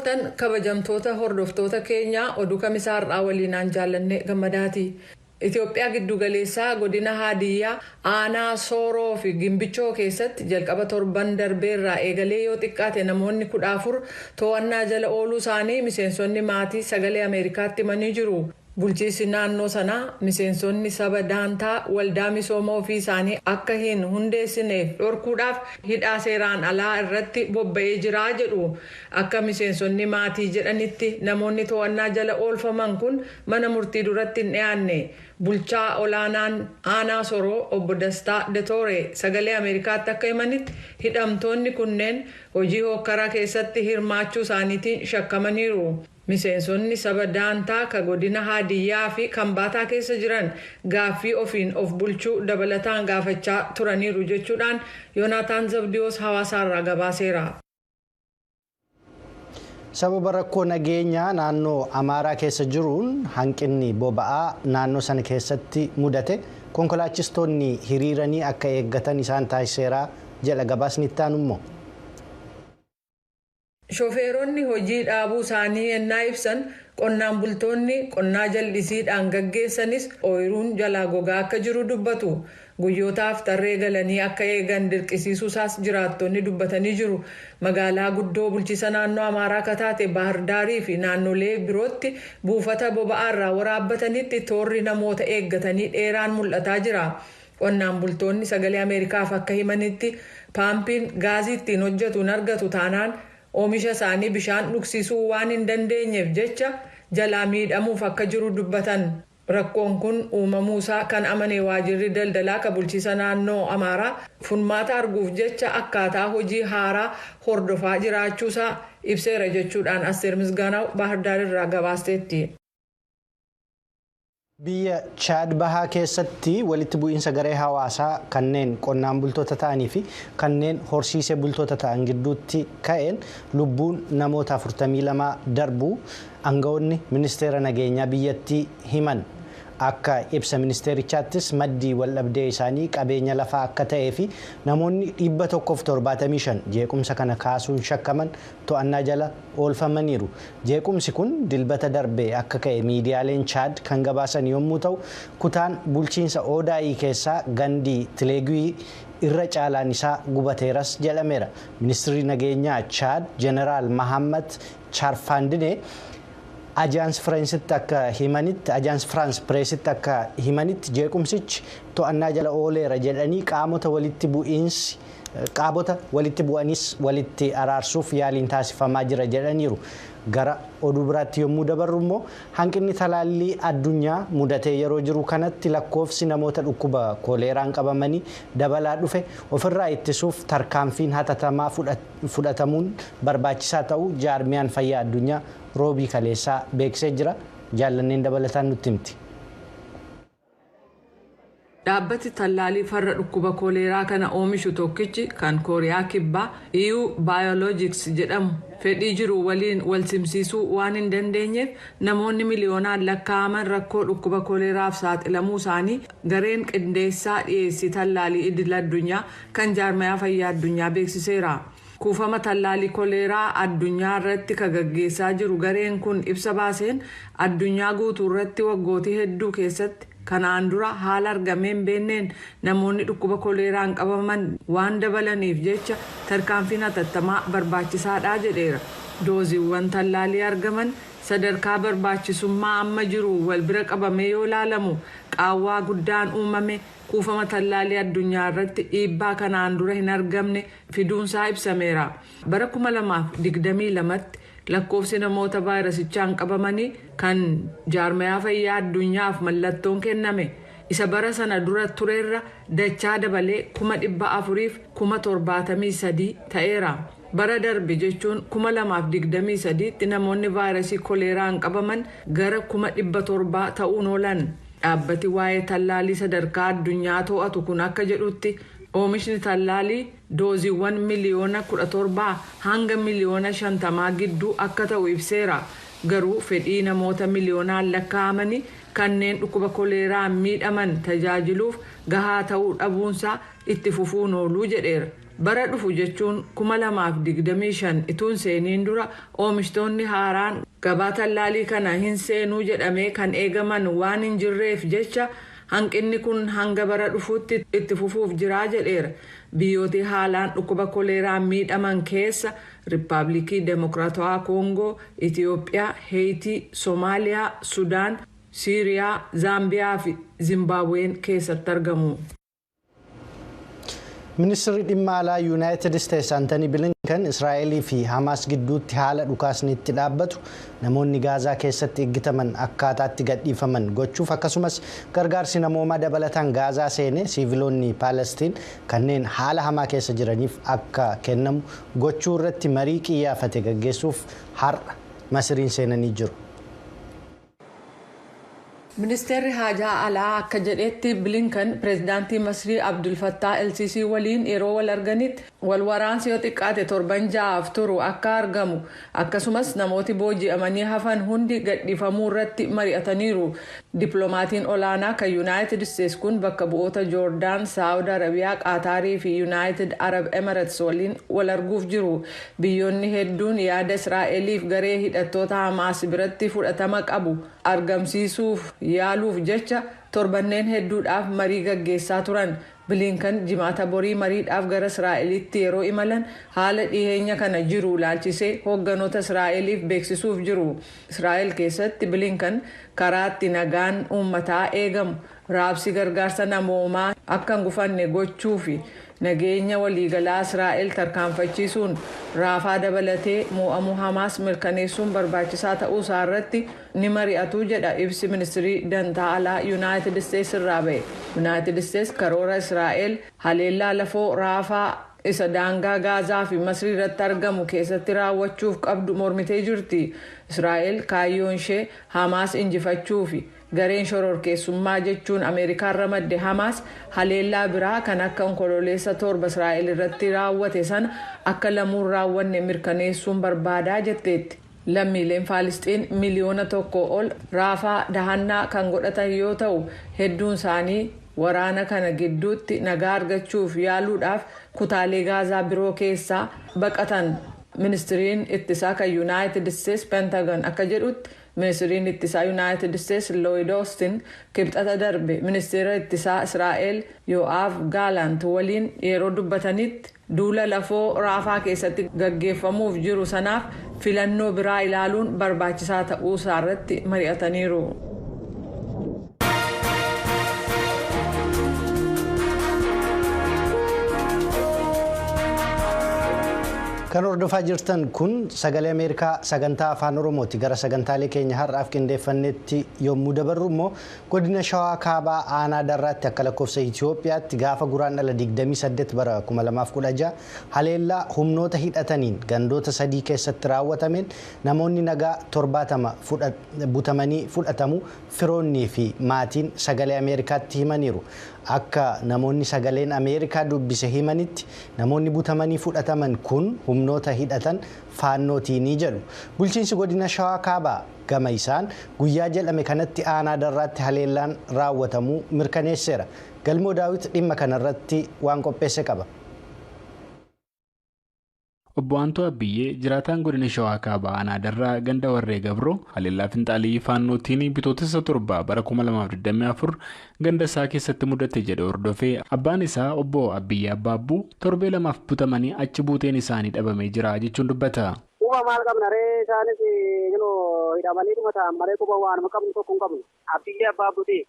Oltan kabajamtoota hordoftoota keenyaa, oduu Kamisaa har'aa waliinaan Jaallanne Gammadaati. Itoophiyaa giddugaleessaa godina Haadiyyaa aanaa Sooroo fi Gimbichoo keessatti jalqaba torban darbeerraa eegalee yoo xiqqaate namoonni 14 to'annaa jala ooluu isaanii miseensonni maatii Sagalee Ameerikaatti himanii jiru. Bulchiinsi naannoo sanaa miseensonni saba Daantaa waldaa misooma ofii isaanii akka hin hundeessineef dhorkuudhaaf hidhaa seeraan alaa irratti bobba'ee jira jedhu. Akka miseensonni maatii jedhanitti, namoonni to'annaa jala oolfaman kun mana murtii duratti hin dhiyaanne. Bulchaa olaanaan aanaa Soroo obbo Dastaa Detoore Sagalee Ameerikaatti akka himanitti, hidhamtoonni kunneen hojii hookkaraa keessatti hirmaachuu isaaniitiin shakkamaniiru. Miseensonni saba Daantaa ka godina Haadiyyaa fi Kambaataa keessa jiran gaaffii ofiin of bulchuu dabalataan gaafachaa turaniiru jechuudhaan Yoonaataan Zabdiyoos Hawaasaarraa gabaaseera. Sababa rakkoo nageenyaa naannoo Amaaraa keessa jiruun hanqinni boba'aa naannoo sana keessatti mudate konkolaachistoonni hiriiranii akka eeggatan isaan taasiseera jedha gabaasni itti aanu immoo. Shofeeronni hojii dhaabuu isaanii ennaa ibsan, qonnaan bultoonni qonnaa jal'isiidhaan gaggeessanis ooyiruun jalaa gogaa akka jiru dubbatu. Guyyootaaf tarree galanii akka eegan dirqisiisuusaas jiraattonni dubbatanii jiru. Magaalaa guddoo bulchiisa naannoo Amaaraa akka taate Baahardaarii fi naannolee birootti buufata boba'aarraa waraabbatanitti toorri namoota eeggatanii dheeraan mul'ataa jira. Qonnaan bultoonni Sagalee Ameerikaaf akka himanitti, paampiin gaazii ittiin hojjetu hin argatu taanaan oomisha isaanii bishaan dhugsiisuu waan hin dandeenyeef jecha jalaa miidhamuuf akka jiru dubbatan. Rakkoon kun uumamuusaa kan amane waajirri daldalaa ka bulchiisa naannoo Amaaraa furmaata arguuf jecha akkaataa hojii haaraa hordofaa jiraachuusaa ibseera jechuudhaan Asteer Misgaanaw Baahirdaar irraa gabaasteetti. Biyya Chaad Bahaa keessatti walitti bu'iinsa garee hawaasaa kanneen qonnaan bultoota ta'anii fi kanneen horsiisee bultoota ta'an gidduutti ka'een lubbuun namoota 42 darbuu aangawoonni ministeera nageenyaa biyyattii himan. Akka ibsa ministeerichaattis, maddii waldhabdee isaanii qabeenya lafaa akka ta'ee fi namoonni 175 jeequmsa kana kaasuun shakkaman to'annaa jala oolfamaniiru. Jeequmsi kun Dilbata darbee akka ka'e miidiyaaleen Chaad kan gabaasan yommuu ta'u, kutaan bulchiinsa Oodaayii keessaa gandi Tileegwii irra caalaan isaa gubateeras jedhameera. Ministeerri nageenyaa Chaad Jeneraal Mahammad Chaarfaandinee Ajaans Firaans Pireesitti akka himanitti, jeequmsichi to'annaa jala ooleera jedhanii qaamota walitti bu'anis walitti araarsuuf yaaliin taasifamaa jira jedhaniiru. Gara oduu biraatti yommuu dabarru immoo, hanqinni talaallii addunyaa mudatee yeroo jiru kanatti lakkoofsi namoota dhukkuba koleeraan qabamanii dabalaa dhufe ofirraa ittisuuf tarkaanfiin hatatamaa fudhatamuun barbaachisaa ta'uu jaarmiyaan fayyaa addunyaa Roobii kaleessaa beeksisee jira. Jaallanneen dabalataan nutti himti. Dhaabbati tallaalii farra dhukkuba koleeraa kana oomishu tokkichi kan Kooriyaa Kibbaa EU Biologics jedhamu fedhii jiru waliin wal simsiisuu waan hin dandeenyeef namoonni miliyoonaan lakkaa'aman rakkoo dhukkuba koleeraaf saaxilamuu isaanii gareen qindeessaa dhiyeessii tallaalii idil addunyaa kan jaarmayaa fayyaa addunyaa beeksiseera. Kuufama tallaalii koleeraa addunyaa irratti kan gaggeessaa jiru gareen kun ibsa baaseen, addunyaa guutuu irratti waggootii hedduu keessatti kanaan dura haala argamee hin beenneen namoonni dhukkuba koleeraan qabaman waan dabalaniif jecha tarkaanfiin hatattamaa barbaachisaadha jedheera. Dooziiwwan tallaalii argaman sadarkaa barbaachisummaa amma jiru wal bira qabamee yoo ilaalamu, qaawwaa guddaan uumame kuufama tallaalii addunyaa irratti dhiibbaa kanaan dura hin argamne fiduunsaa ibsameera. Bara 2022tti lakkoofsi namoota vaayirasichaan qabamanii kan jaarmayaa fayyaa addunyaaf mallattoon kenname isa bara sana dura tureerra dachaa dabalee 473,000 ta'eera. Bara darbe jechuun 2023tti namoonni vaayirasii koleeraan qabaman gara 700,000 ta'uun oolan. Dhaabbati waa'ee tallaalii sadarkaa addunyaa to'atu kun akka jedhutti, oomishni tallaalii dooziiwwan miliyoona 17 hanga miliyoona 50 gidduu akka ta'u ibseera. Garuu fedhii namoota miliyoonaan lakkaa'amanii kanneen dhukkuba koleeraan miidhaman tajaajiluuf gahaa ta'uu dhabuunsaa itti fufuun ooluu jedheera. Bara dhufu jechuun 2025 ituun seeniin dura oomishtoonni haaraan gabaa tallaalii kana hin seenuu jedhamee kan eegaman waan hin jirreef jecha hanqinni kun hanga bara dhufuutti itti fufuuf jiraa jedheera. Biyyooti haalaan dhukkuba koleeraan miidhaman keessa Riippaabilikii Demokiraatawaa Koongoo, Itiyoophiyaa, Heeyitii, Soomaaliyaa, Sudaan, Siiriyaa, Zaambiyaa fi Zimbaabuween keessatti argamu. Ministeerri dhimma alaa Yuunaayitid Isteetsi Antanii Bilinkan Israa'elii fi Hamaas gidduutti haala dhukaasni itti dhaabbatu, namoonni Gaazaa keessatti eeggataman akkaataatti gadhiifaman gochuuf, akkasumas gargaarsi namoomaa dabalataan Gaazaa seenee siiviloonni Paalestiin kanneen haala hamaa keessa jiraniif akka kennamu gochuu irratti marii qiyyaafate gaggeessuuf har'a Masiriin seenanii jiru. Ministeerri haajaa alaa akka jedhetti, Bilinkan pireezidaantii Masrii Abdulfattaa Elsiisii waliin yeroo wal arganitti wal waraansi yoo xiqqaate torban 6f turu akka argamu, akkasumas namooti booji'amanii hafan hundi gadhiifamuu irratti mari'ataniiru. Dippiloomaatiin olaanaa kan Yuunaayitid Isteetsi kun bakka bu'oota Joordaan, Saawud Arabiyaa, Qaataarii fi Yuunaayitid Arab Emirates waliin wal arguuf jiru. Biyyoonni hedduun yaada Israa'eliif garee hidhattoota Hamaas biratti fudhatama qabu argamsiisuuf yaaluuf jecha torbanneen hedduudhaaf marii gaggeessaa turan. Bilinkan Jimaata borii mariidhaaf gara Israa'elitti yeroo imalan haala dhiheenya kana jiru ilaalchisee hoogganoota Israa'eliif beeksisuuf jiru. Israa'el keessatti Bilinkan karaa itti nagaan uummataa eegamu, raabsi gargaarsa namoomaa akka hin gufanne gochuu fi nageenya waliigalaa Israa'el tarkaanfachiisuun Raafaa dabalatee mo'amuu Hamaas mirkaneessuun barbaachisaa ta'uu isaa irratti ni mari'atu jedha ibsi ministirii dantaa alaa Yuunaayitid Isteetsi irraa ba'e. Yuunaayitid Isteetsi karoora Israa'el haleellaa lafoo Raafaa isa daangaa Gaazaa fi Masrii irratti argamu keessatti raawwachuuf qabdu mormitee jirti. Israa'el kaayyoon ishee Hamaas injifachuu fi gareen shororkeessummaa jechuun Ameerikaan ramadde Hamaas haleellaa biraa kan akka Onkololeessa 7 Israa'el irratti raawwate sana akka lamuun raawwanne mirkaneessuun barbaadaa jetteetti. Lammiileen Faalisxiin miliyoona 1 ol Raafaa dahannaa kan godhatan yoo ta'u, hedduun isaanii waraana kana gidduutti nagaa argachuuf yaaluudhaaf kutaalee Gaazaa biroo keessaa baqatan. Ministiriin ittisaa kan Yuunaayitid Isteetsi Pentagon akka jedhutti, Ministiriin ittisaa Yuunaayitid Isteetsi Looyid Oostin Kibxata darbe ministeera ittisaa Israa'el Yo'aaf Gaalant waliin yeroo dubbatanitti duula lafoo Raafaa keessatti gaggeeffamuuf jiru sanaaf filannoo biraa ilaaluun barbaachisaa ta'uu isaarratti mari'ataniiru. Kan hordofaa jirtan kun Sagalee Ameerikaa sagantaa Afaan Oromooti. Gara sagantaalee keenya har'aaf qindeeffannetti yommuu dabarru immoo, godina Shawaa Kaabaa aanaa Darraatti akka lakkoofsa Itoophiyaatti gaafa Guraandhala 28 bara 2016 haleellaa humnoota hidhataniin gandoota sadii keessatti raawwatameen namoonni nagaa 70 butamanii fudhatamu firoonnii fi maatiin Sagalee Ameerikaatti himaniiru. Akka namoonni Sagaleen Ameerikaa dubbise himanitti, namoonni butamanii fudhataman kun humnoota hidhatan Faannootiinii jedhu. Bulchiinsi godina Shawaa Kaabaa gama isaan guyyaa jedhame kanatti aanaa Darraatti haleellaan raawwatamuu mirkaneesseera. Galmoo Daawit dhimma kanarratti waan qopheesse qaba. Obbo Antoo Abbiyyee jiraataan godina Shawaa Kaabaa aanaa Darraa ganda Warree Gabroo haleellaa finxaalii Faannootiin Bitootessa 7 bara 2024 ganda isaa keessatti mudate jedhe hordofee abbaan isaa obbo Abbiyyee Abbaabbuu torbee 2f butamanii achi buuteen isaanii dhabamee jira jechuun dubbata. Quba maal qabna ree? Isaanis hidhamanii dhuma ta'an malee quba waanuma qabnu tokko hin qabnu. Abbiyyee Abbaabbuuti.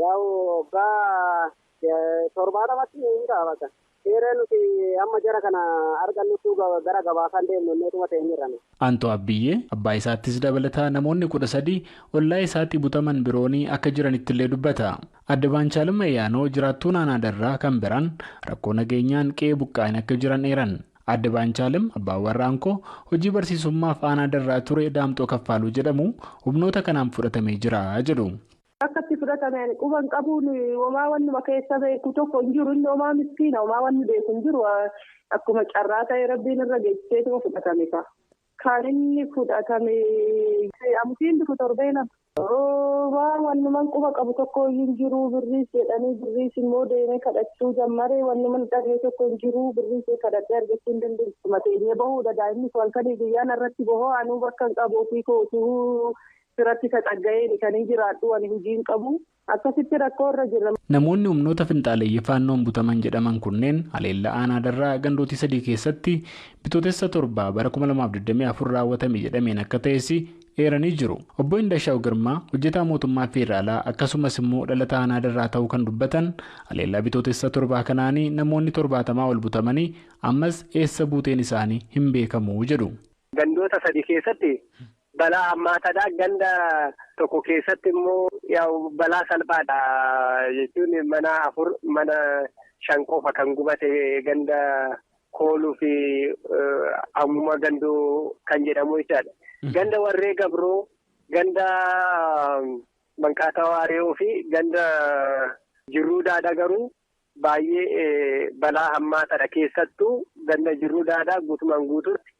Yaa'u waggaa 70tti hin ta'a bakka. Seeree nuti amma jara kana argannuttu gara gabaa kan deemnu inneetuma ta'e jirran. Antoo Abbiyyee abbaa isaattis dabalataa namoonni 13 ollaa isaatti butaman biroonii akka jiranittillee dubbata. Adde Baanchaalama Ayyaanoo jiraattuun aanaa Darraa kan biraan rakkoo nageenyaan qe'ee buqqa'an akka jiran eeran. Adde Baanchaalem abbaan warraan koo hojii barsiisummaaf aanaa Darraa ture Daamxoo Kaffaaluu jedhamu humnoota kanaan fudhatamee jira jedhu. Akka itti fudhatame quban qabuun homaa wannuma keessa beeku tokko hin jiru. Inni homaa miskiina, homaa wanni beeku hin jiru. Akkuma carraa ta'e Rabbiin irra geessiseetuma fudhatame fa'a. Kan inni fudhatame amutiin dhufu torbee 2. Homaa wannuman quba qabu tokko hin jiru birriis jedhanii birriis immoo deemee kadhachuu jammaree wannuman dhabee tokko hin jiru birriis kadhadhee argachuu hin dandeenye. Mateenyee bahuudha daa'imni halkanii guyyaan irratti bahoo anuu bakka hin qabu ofii kootuu biratti taxagga'ee kan hin jiraadhu ani hojii hin qabu. Akkasitti rakkoo irra jira. Namoonni humnoota finxaaleeyyii faannoon butaman jedhaman kunneen haleellaa aanaa darraa gandootii 3 keessatti bitootessa 7 bara 2024 raawwatame jedhameen akka ta'es eeranii jiru. Obbo Indashaw Girmaa hojjetaa mootummaa federaalaa akkasumas immoo dhalataa aanaa darraa ta'uu kan dubbatan haleellaa bitootessa 7 kanaanii namoonni 70 ol butamanii ammas eessa buuteen isaanii hin beekamu jedhu. Gandoota 3 keessatti balaa hammaataadha. Ganda tokko keessatti immoo balaa salphaadha jechuun mana 4 mana 5 qofa kan gubate ganda kooluu fi ammuma gandoo kan jedhamu jechaadha. Ganda warree gabroo, ganda manqaataa waaree fi ganda jirruu daadhaa garuu baay'ee balaa hammaataadha. Keessattuu ganda jirruu daadhaa guutumaan guutuutti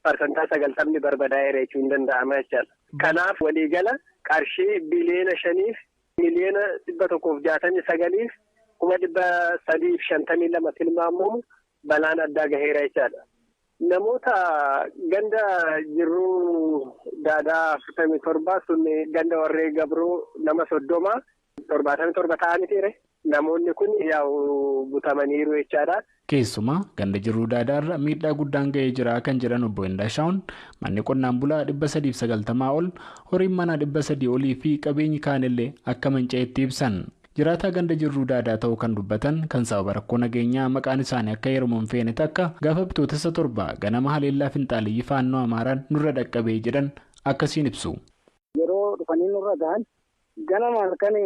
90% barbadaa'eera jechuun danda'ama jechaadha. Kanaaf waliigala qarshii biliyoona 5 miliyoona 169 352 tilmaamamu balaan addaa gaheera jechaadha. Namoota ganda jirruu daadhaa 47 sun ganda warree gabroo nama 30 77 ta'aniitiire. Namoonni kun butamaniiru jechaadha. Keessumaa ganda jirruu daadaarra miidhaa guddaan ga'ee jira kan jedhan obbo Indashaawun manni qonnaan bulaa 390 ol horiin manaa 300 olii fi qabeenyi kaanillee akka manca'etti ibsan. Jiraataa ganda jirruu daadaa ta'uu kan dubbatan kan sababa rakkoo nageenyaa maqaan isaanii akka heerumu hin feene takka gaafa bitootessa 7 ganama haleellaa finxaaleeyyii faannoo Amaaraan nurra dhaqqabee jedhan akkasiin ibsu. Yeroo dhufanii nurra gahan ganama halkan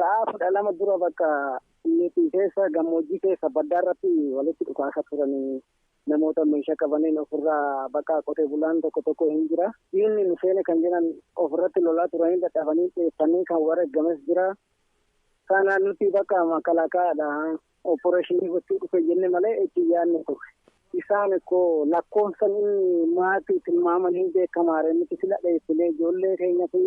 sa'a 12 dura bakka inni keessa gammoojjii keessa baddaa irratti walitti dhukaasa turanii namoota meeshaa qabaniin ofirraa bakka qotee bulaan tokko tokko hin jira. Inni nu seene kan jedhan ofirratti lolaa turanii dadhabanii xeeffanii kan wareegames jira. Kanaan nuti bakka makalaakaadha. Opereeshinii gochuu dhufe jenne malee itti yaadne ture. Isaan koo lakkoofsan maatii tilmaamanii beekamaare nuti sila dheessinee ijoollee keenya fi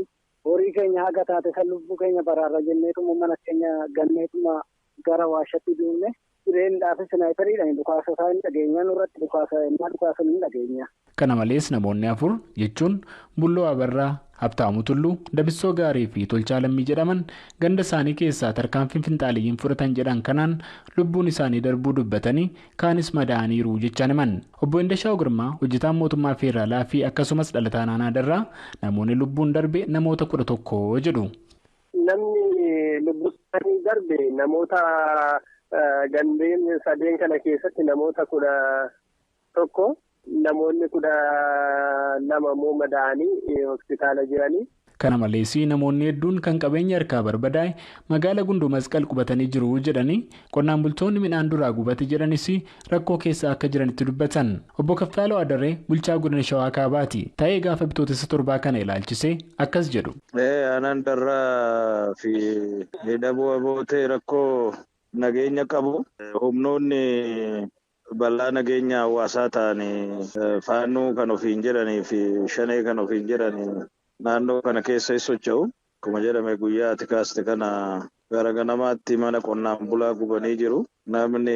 horii keenya haga taate san lubbuu keenya baraarra jenneetuma mana keenya ganneetuma gara waashatti deemne jireenyaafis snaayipariidhaan dhukaasa isaa hin dhageenya nurratti dhukaasa innaa dhukaasa hin dhageenya. Kana malees namoonni 4 jechuun Bulloo Abarraa, Habtaamu Tulluu, Dabissoo Gaarii fi Tolchaa Lammii jedhaman ganda isaanii keessaa tarkaanfii finxaaleeyyiin fudhatan jedhan kanaan lubbuun isaanii darbuu dubbatanii kaanis madaa'aniiru jechaan himan. Obbo Indashaw Girmaa hojjetaan mootummaa federaalaa fi akkasumas dhalataa aanaa darraa namoonni lubbuun darbe namoota 11 jedhu. Namni lubbuun isaanii darbe namoota gandeen 3 kana keessatti namoota 11. Namoonni 12 immoo madaa'anii hospitaala jiranii. Kana malees namoonni hedduun kan qabeenya harkaa barbadaa'e magaala gundoo masqal qubatanii jiru jedhanii qonnaan bultoonni midhaan duraa gubate jedhanis rakkoo keessa akka jiranitti dubbatan. Obbo Kaffaaloo Adaree bulchaa godina Shawaa Kaabaati. Ta'ee gaafa bitootessa 7 kana ilaalchisee akkas jedhu. Aanaan darraa fi hidhaboo abootee rakkoo nageenya qabu humnoonni balaa nageenya hawaasaa ta'anii faannoo kan ofiin jedhanii fi shanee kan ofiin jedhanii naannoo kana keessa socho'u. Akkuma jedhame guyyaa ati kaaste kana gara ganamaatti mana qonnaan bulaa gubanii jiru. Namni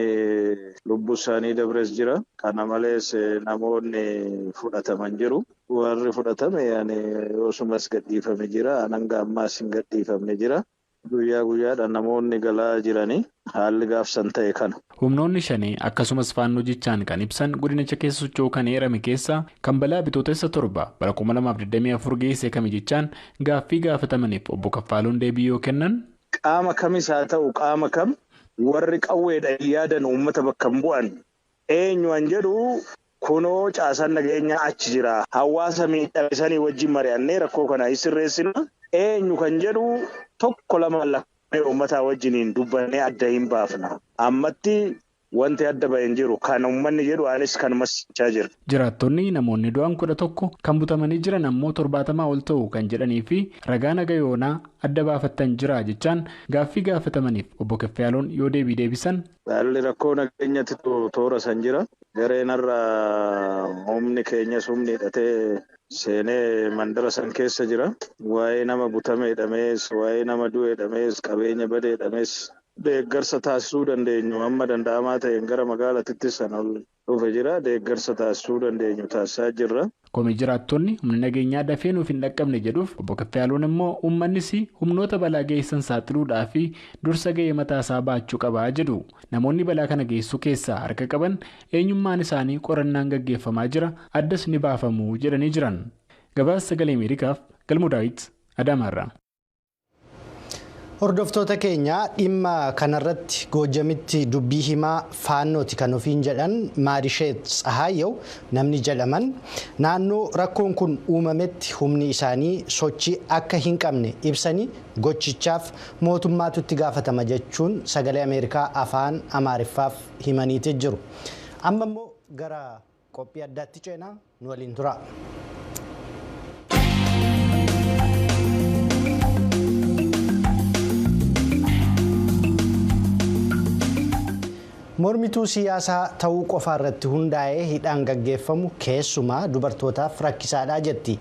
lubbuu isaanii dabres jira. Kana malees namoonni fudhataman jiru. Warri fudhatame yosumas gadhiifame jira. Hanga ammaas hin gadhiifamne jira. Guyyaa guyyaadhaan namoonni galaa jiranii haalli gaafsan ta'e kana. Humnoonni shanii akkasumas faannoo jechaan kan ibsan godinicha keessa socho'u kan eerame keessa kan balaa bitootessa 7 bara 2024 geesse kami jechaan gaaffii gaafatamaniif obbo Kaffaaloon deebii yoo kennan. Qaama kamis haa ta'u qaama kam warri qawweedhaan yaadan uummata bakka hin bu'an eenyu an jedhu kunoo caasaan nageenyaa achi jira. Hawaasa miidhame sanii wajjin mari'annee rakkoo kana sirreessina. Eenyu kan jedhu tokko lama lakkoofne uummataa wajjiniin dubbannee adda hin baafna. Ammatti wanti adda ba'e hin jiru. Kan uummanni jedhu anis kanuma sichaa jira. Jiraattonni namoonni du'an 11 kan butamanii jiran ammoo 70 ol ta'u kan jedhanii fi ragaa nagayoonaa adda baafattan jira jechaan gaaffii gaafatamaniif obbo Keffaaloon yoo deebii deebisan. Haalli rakkoo nageenyatti toora san jira. Gareen irraa humni keenyas humni hidhatee Seenee mandara san keessa jira. Waa'ee nama butame jedhamees, waa'ee nama du'e jedhamees, qabeenya bade jedhamees deeggarsa taasisuu dandeenyu amma danda'amaa ta'een gara magaalatittis san ol dhufe jira. Deeggarsa taasisuu dandeenyu taasisaa jirra. Komii jiraattonni humni nageenyaa dafee nuuf hin dhaqqabne jedhuuf obbo Kaffiyaaluun immoo uummannis humnoota balaa geessan saaxiluudhaa fi dursa ga'ee mataa isaa baachuu qabaa jedhu. Namoonni balaa kana geessuu keessaa harka qaban eenyummaan isaanii qorannaan gaggeeffamaa jira, addas ni baafamu jedhanii jiran. Gabaasa Sagalee Ameerikaaf Galmuu Daawit Adaamaarraa. Hordoftoota keenya, dhimma kanarratti Goojamitti dubbii himaa Faannooti kan ofiin jedhan Maarisheet Tsahaayew namni jedhaman naannoo rakkoon kun uumametti humni isaanii sochii akka hin qabne ibsanii, gochichaaf mootummaatu itti gaafatama jechuun Sagalee Ameerikaa Afaan Amaariffaaf himaniiti jiru. Amma immoo gara qophii addaatti ceenaa, nu waliin tura. Mormituu siyaasaa ta'uu qofa irratti hundaa'ee hidhaan gaggeeffamu keessumaa dubartootaaf rakkisaadha jetti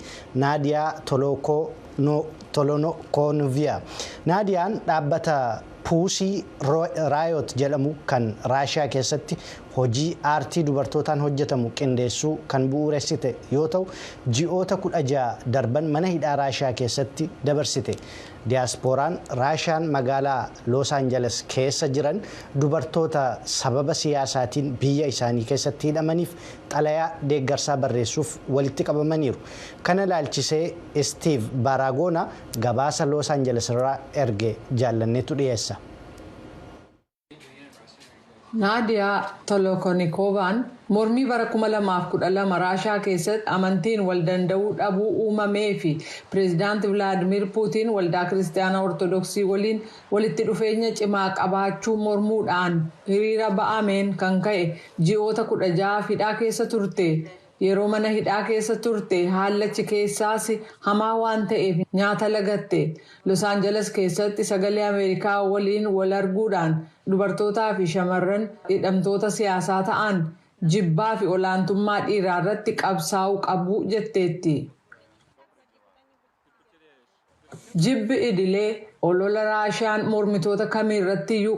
Naadiyaa Tolokonviyaa. Naadiyaan dhaabbata Puusii Raayot jedhamu kan Raashiyaa keessatti hojii aartii dubartootaan hojjetamu qindeessuu kan bu'uuressite yoo ta'u, ji'oota 16 darban mana hidhaa Raashiyaa keessatti dabarsite. Diyaaspooraan Raashiyaan magaalaa Loos Aanjeles keessa jiran dubartoota sababa siyaasaatiin biyya isaanii keessatti hidhamaniif xalayaa deeggarsaa barreessuuf walitti qabamaniiru. Kana ilaalchisee Steve Baragoona gabaasa Loos Aanjeles irraa erge Jaallanneetu dhiyeessa. Naadiyaa Tolokonikoovaan mormii bara 2012 Raashaa keessatti amantiin wal danda'uu dhabuu uumamee fi pireezidaanti Vilaadimir Puutiin Waldaa Kiristaanaa Ortodoksii waliin walitti dhufeenya cimaa qabaachuu mormuudhaan hiriira ba'ameen kan ka'e ji'oota 16 hidhaa keessa turte. Yeroo mana hidhaa keessa turte haallachi keessaas hamaa waan ta'eef nyaata lagatte. Los Aanjeles keessatti Sagalee Ameerikaa waliin wal arguudhaan dubartootaa fi shamarran hidhamtoota siyaasaa ta'an jibbaa fi olaantummaa dhiiraa irratti qabsaa'uu qabu jetteetti. Jibbi idilee olola Raashiyaan mormitoota kamiirratti iyyuu